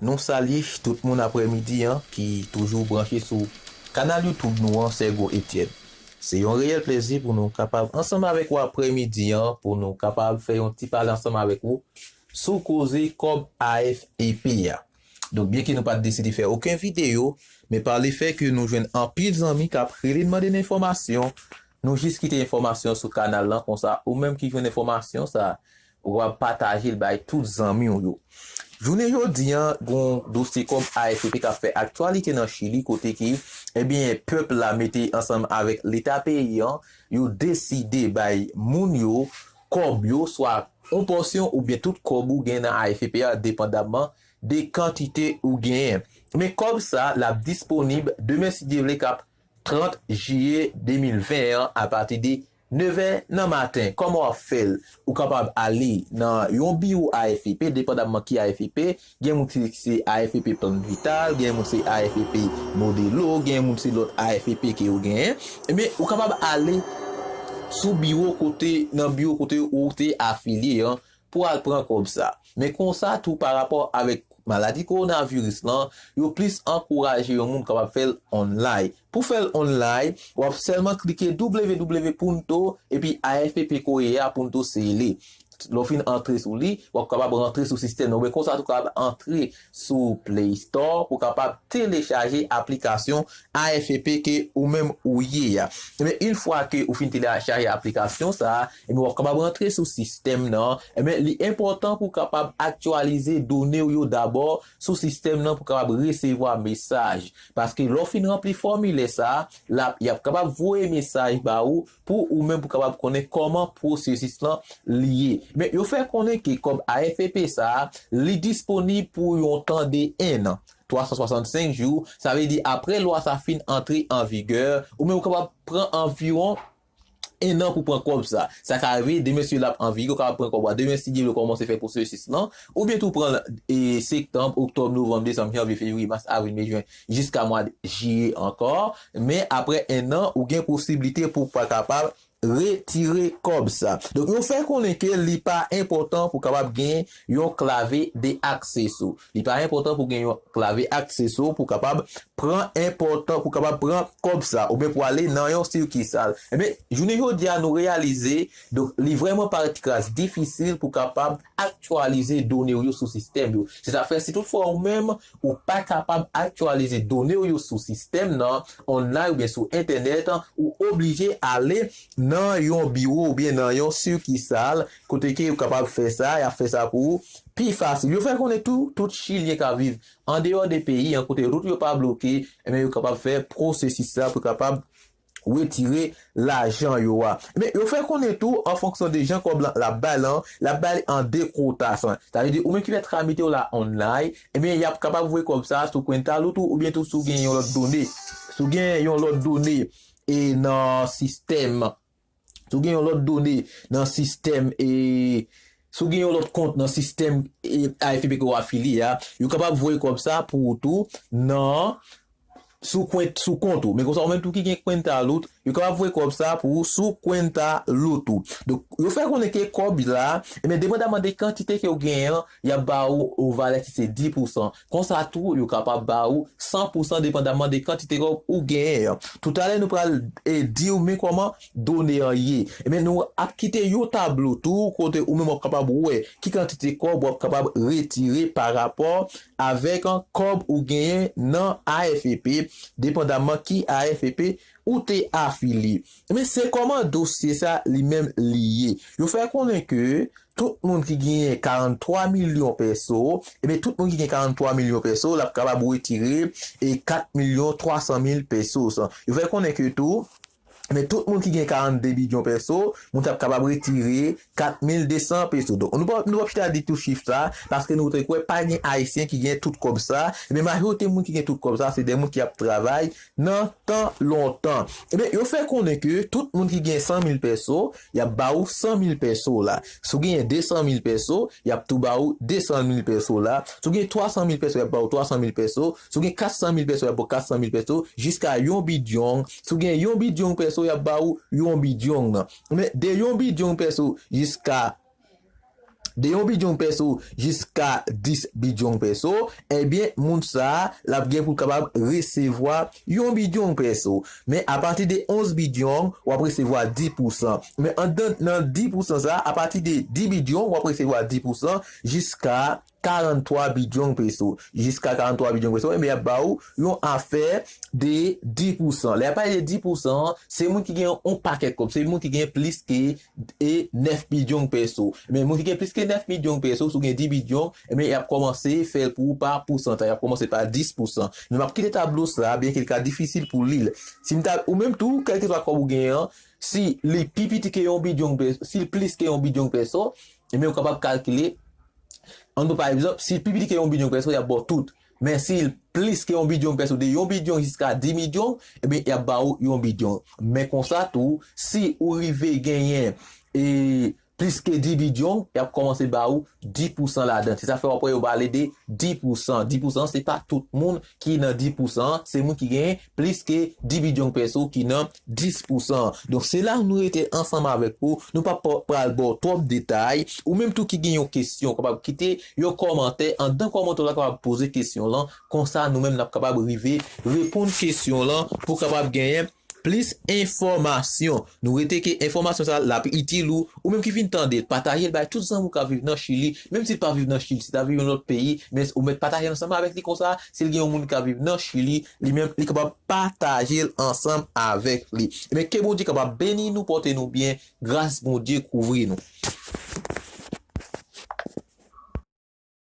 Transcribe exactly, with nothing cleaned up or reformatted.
Nou salye tout moun aprèmidi an ki toujou branche sou kanal YouTube nou an, Sègo Etienne. Se yon reyèl plezi pou nou kapab ansanm avèk ou aprèmidi an, pou nou kapab fè yon ti pale ansanm avèk ou sou koze kòb A F P P a. Donk, byenke nou pa t deside fè okenn videyo, men pa lefè ke nou jwenn anpil zanmi k ap rele n mande n enfòmasyon, nou jis kite enfòmasyon sou kanal lan konsa, ou menm ki jwenn enfòmasyon sa, ou ap pataje l bay tout zanmi w yo. Jounen jodi an, gon dosye kòb A F P P k ap fè aktyalite nan Chili, kote ke, ebyen, pèp la mete ansanm avèk leta peyi an, yo deside bay moun yo kòb yo, swa yon pòsyon oubyen tout kòb ou gen nan A F P P a, depandamman de kantite ou genyen. Men kòb sa, l ap disponib demen, si Dye vle, k ap trant jiye de mil ven an, apati de nevè nan maten. Kòman w ap fè l? Ou kapab ale nan yon biwo A F P P, depandamman ki A F P P. Gen moun ki se A F P P Plan Vital, gen moun se A F P P Modelo, gen moun se lòt A F P P ke yo genyen. Ebyen, ou kapab ale sou biwo kote, nan biwo kote ou te afilye an, pou al pran kòb sa. Men konsa tou, parapò avèk maladi kowonaviris lan, yo plis ankouraje yon moun kapab fè l online. Pou fè l online, w ap sèlman klike W W W punto epi A F P P Correa punto C L. Lè w fin antre sou li, w ap kapab rantre sou sistèm nan. Oubyen konsa tou kapab antre sou Play Store pou kapab telechaje aplikasyon A F P P ke ou menm ou ye a. Ebyen, yon fwa ke ou fin telechaje aplikasyon sa a, ebyen, w ap kapab rantre sou sistèm nan. Ebyen, li enpòtan pou w kapab aktyalize done w yo dabò sou sistèm nan pou w kapab resevwa mesaj. Paske lè w fin ranpli fòmilè sa a, l ap, y ap kapab voye mesaj ba ou pou ou menm pou kapab konnen kòman pwosesis lan li ye. Men yo fè konnen ke kòb A F P P sa a, li disponib pou yon tan de en an, twa san swasannsenk jou, sa vle di apre lwa sa fin antre an vigè, ou menm ou kapab pran anviwon en an pou pran kòb sa. Sa ka rive, demen si l ap an vigè, ou kapab pran kòb la demen si Dye vle, kòmanse fè pwosesis lan, oubyen tou pran l, e, septanm, oktòb, novanm, desanm, janvye, fevriye, mas, avril, me, jen, jiska mwa jiye ankò. Men apre en an, ou gen posiblite pou w pa kapab retire kòb sa. Donk, yo fè konnen ke li pa enpòtan pou kapab gen yon clave de acceso. Li pa enpòtan pou gen yon clave acceso pou kapab pran enpòtan, pou kapab pran kòb sa, oubyen pou ale nan yon sikisal. Ebyen, jounen jodi a, nou reyalize, donk, li vrèman parèt ti kras difisil pou kapab aktyalize done w yo sou sistèm yo. Se sa fè, si toutfwa ou menm, ou pa kapab aktyalize done w yo sou sistèm nan, online oubyen sou entènèt, ou oblije ale nan yon biwo oubyen nan yon sikisal, kote ke yo kapab fè sa, y ap fè sa pou ou pi fasil. Yo fè konnen tou, tout Chilyen k ap viv andeyò de peyi an, kote rout yo pa bloke, ebyen, yo kapab fè pwosesis sa pou kapab retire lajan yo a. Men yo fè konnen tou, an fonksyon de jan kòb lan l ap bay lan, l ap bay an de kwotas. Sa vle di, ou menm ki fè tramite w la online, ebyen, y ap kapab voye kòb sa sou kwenta lout ou, oubyen tou si w gen yon lòt done. Si w gen yon lòt done, e nan sistèm, si w gen yon lòt done nan sistèm, e si w gen yon lòt kont nan sistèm, e, A F P P ke w afilye a, yo kapab voye kòb sa pou ou tou nan sou kwent, sou kont ou. Men konsa, ou menm tou ki gen kwenta lout, yo kapab voye kòb sa pou ou sou kwenta lout ou. Donk, yo fè konnen ke kòb la, ebyen, depandamman de kantite ke w genyen an, y ap ba ou yon valè ki se dis pousan. Konsa tou, yo kapab ba ou san pousan, depandamman de kantite kòb ou genyen an. Toutalè, nou pral, e, di w men kòman done an ye. Ebyen, nou ap kite yon tablo tou, kote ou menm w ap kapab wè ki kantite kòb w ap kapab retire pa rapò avèk kòb ou genyen nan A F P P, depandamman ki A F P P ou te afilye. Men se kòman dosye sa li menm li ye. Yo fè konnen ke tout moun ki genyen karant twa milyon peso, ebyen, tout moun ki gen karant twa milyon peso, l ap kapab retire, e, kat milyon twa san mil pesos. Yo fè konnen ke tou, men tout moun ki gen karannde milyon peso, moun sa ap kapab retire kat mil de san peso. Donk, nou pa, nou pa chita di tout chif sa, paske nou te kwè pa gen Ayisyen ki gen tout kòb sa. Ebyen, majorite moun ki gen tout kòb sa, se de moun ki ap travay nan tan lontan. Ebyen, yo fè konnen ke tout moun ki gen san mil peso, y ap ba ou san mil peso la. Si w genyen de san mil peso, y ap tou ba ou de san mil peso la. Si w gen twa san mil peso, y ap ba ou twa san mil peso. Si w gen kat san mil peso, y ap ba ou kat san mil peso, jiska yon bidyong. Si w gen yon bidyong peso, y ap ba ou yon bidyong nan. Men de yon bidyong peso jiska de yon bidyon pèso jiska dis bidyon pèso, ebyen, moun sa a, l ap gen pou l kapab resevwa yon bidyon pèso. Men apati de onz bidyon, w ap resevwa dis pousan. Men anndan nan dis pousan sa a, apati de dis bidyon, w ap resevwa dis pousan jiska karantwa bidyon pèso. Jiska karantwa bidyon pèso, ebyen, y ap ba ou yon afè de dis pousan. Lè y ap pale de dis pousan, se moun ki gen yon pakèt kòb, se moun ki gen plis ke e nèf bidyon pèso. Men moun ki gen plis ke nèf bidyon pèso, si w gen dis bidyon, ebyen, y ap kòmanse fè l pou ou pa pousantaj, y ap kòmanse pa dis pousan. Men m ap kite tablo sa, byenke l ka difisil pou li l. Si m ta, ou menm tou, kèlkeswa kòb ou genyen an, si li pi piti ke yon bidyon pèso, si l plis ke yon bidyon pèso, ebyen, ou kapab kalkile, ann pran pa egzanp, si l pi piti ke yon bidyon pèso, y ap ba w tout. Men si l plis ke yon bidyon pèso, de yon bidyon jiska dis bidyon, ebyen, y ap ba ou yon bidyon. Men konsa tou, si ou rive genyen e plis ke dis bidyon, y ap kòmanse ba ou dis pousan ladan. Se sa fè w ap wè yo pale de dis pousan. Dis pousan, se pa tout moun ki nan dis pousan an, se moun ki genyen plis ke dis bidyon pèso ki nan dis pousan. Donk, se la nou rete ansanm avèk ou. Nou pa p-, pral ba w twòp detay. Ou menm tou ki gen yon kesyon, w kapab kite yon kòmantè. Anndan kòmantè w la, w kapab poze kesyon lan. Konsa, nou menm, n ap kapab rive reponn kesyon lan pou w kapab genyen plis enfòmasyon. Nou rete ke enfòmasyon sa a, l ap itil ou. Ou menm ki fin tande l, pataje l bay tout zanmi w k ap viv nan Chili. Menm si l pa viv nan Chili, si l ta viv yon lòt peyi, men ou mèt pataje l ansanm avèk li konsa. Si l gen yon moun k ap viv nan Chili, li menm, li kapab pataje l ansanm avèk li. Ebyen, ke Bondye kapab beni nou, pote nou byen, gras Bondye kouvri nou.